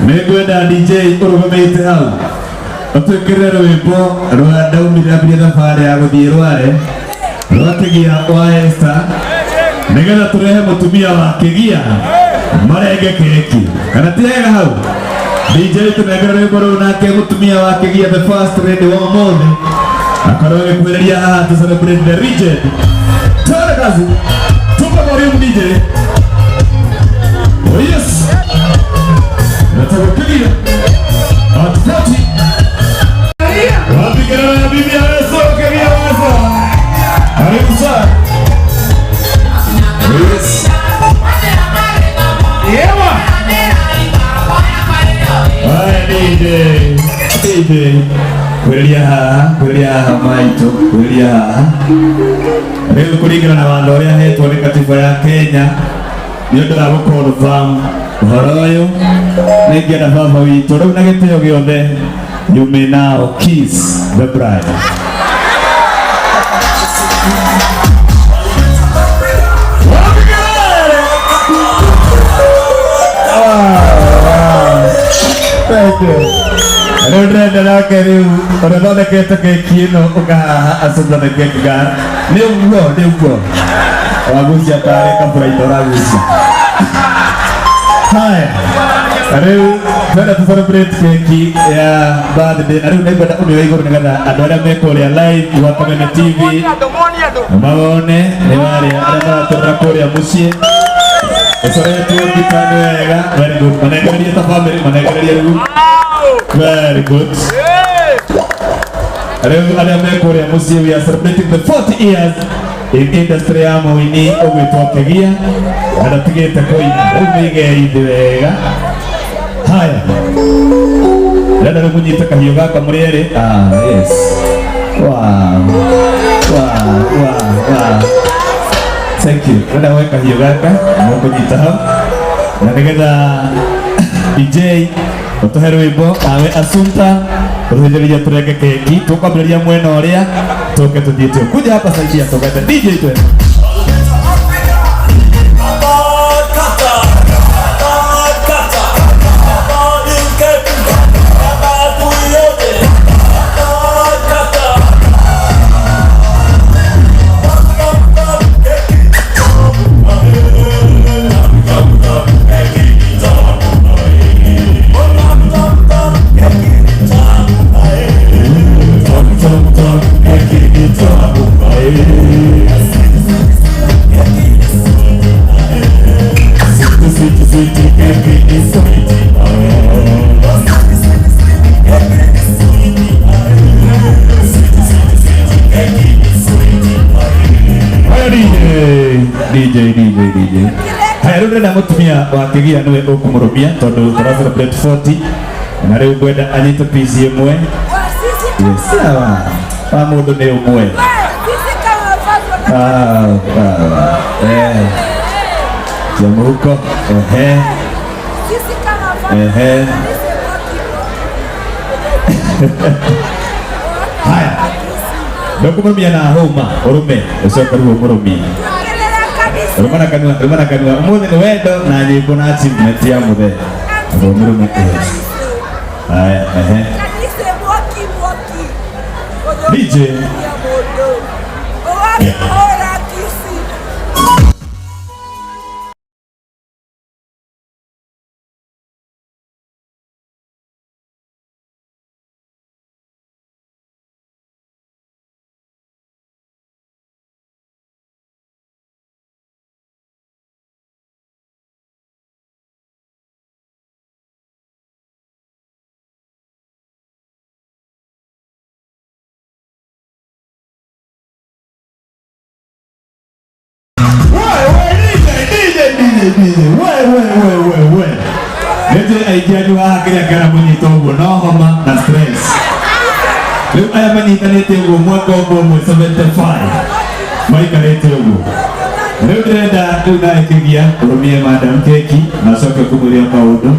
Nĩngwenda DJ ũrũgamĩte hau ũtwĩkĩrĩre rwĩmbo rwa ndaumire ambirie thabarĩ ya gũthiĩ Rware rwa Kĩgia wa Esther, nĩgetha tũrehe mũtumia wa Kĩgia marenge keki, kana ti wega hau? DJ, tũnengere rwĩmbo rũu, nake mũtumia wa Kĩgia, the first lady wa ũmũthĩ, akorwo agĩkuhĩrĩria haha to celebrate the legend. Twende kazi, tupe volume, DJ. Oh yes. Nataka Kĩgia at 40. Wapi kelele ya bibi ya Yesu, Kĩgia wa Yesu? Karibu sana. Yes. Yewa. Haya, DJ. DJ. Kuhĩrĩria haha, kuhĩrĩria haha maitũ, kuhĩrĩria haha. Rĩu kũringana na watho ũrĩa hetwo nĩ katiba ya Kenya, nĩ ũndũ wa gũ-confirm ũhoro ũyũ, nĩngĩenda baba witũ rĩu na gĩtĩo gĩothe, you may now kiss the bride. Wapi kelele? Ah, thank you. Rĩu ndĩrenda nake rĩu ũrĩa ũthondekete keki ĩno ũka haha acũthane keki ga nĩ ũguo, nĩ ũguo wagucia tarĩ kaburaita ũragucia. Haya, rĩu twenda tu celebrate keki ya birthday, na rĩu nĩngwenda ũmĩoe igũrũ nĩgetha andũ arĩa me kũrĩa live gwa Kameme TV mawone nĩ warĩa, arĩa maratũrĩra kũrĩa mũciĩ ũcoretwo ngita nĩ wega. Very good. Manengererie ta family, manengererie rĩu. Very good. Rĩu arĩa me kũrĩa mũciĩ, we are celebrating the 40 years in industry ya mũini ũgwĩtwo Kĩgia, na ndatigĩte kũina. Rĩu mĩigei thĩ wega. Haya, ndĩrenda rĩu mũnyite kahiũ gaka mũrĩ erĩ. Ah, yes. Wow. Thank you. Ndĩrenda woe kahiũ gaka mũkũnyita hau, na nĩgetha DJ ũtũhe rwĩmbo, nawe Asunta ũtũhĩtĩrĩria tũrenge keki. Tũkwambĩrĩria mwena ũrĩa tũke tũthiĩte. Kuja hapa, saidia, tũgete DJ, twende. Haya, DJ, DJ, DJ, DJ. Haya, rĩu ndĩrenda mũtumia wa Kĩgia nĩwe ũkũmũrũmia tondũ tũra celebrate 40, na rĩu ngwenda anyite piece ĩmwe. Yes, sawa. Wa mũndũ nĩ ũmwe. Ah, ah, eh. Tia mũhuko. Ehe. Ehe. Haya. Ndũkũmũrũmia na hũma, ũrũme, ũcoke rĩu ũmũrũmie. Rũma na kanua, rũma na kanua. Ũmũthĩ nĩ wendo na nyĩmbo na achievement ya mũthee. Ũmũrũme. Yes. Haya, ehe. DJ. Ũgakĩhũra kici. We, we, DJ, DJ, DJ, DJ. We, we, we, we, we. Nĩnjũĩ aingĩ anyu haha kĩrĩa kĩramũnyita ũguo no homa na stress. Rĩu aya manyitanĩte ũguo mwaka ũmwe ũmwe 75 maikarĩte ũguo. Rĩu ndĩrenda rĩu nawe Kĩgia ũrũmie madam keki na ũcoke ũkũmwĩre maũndũ.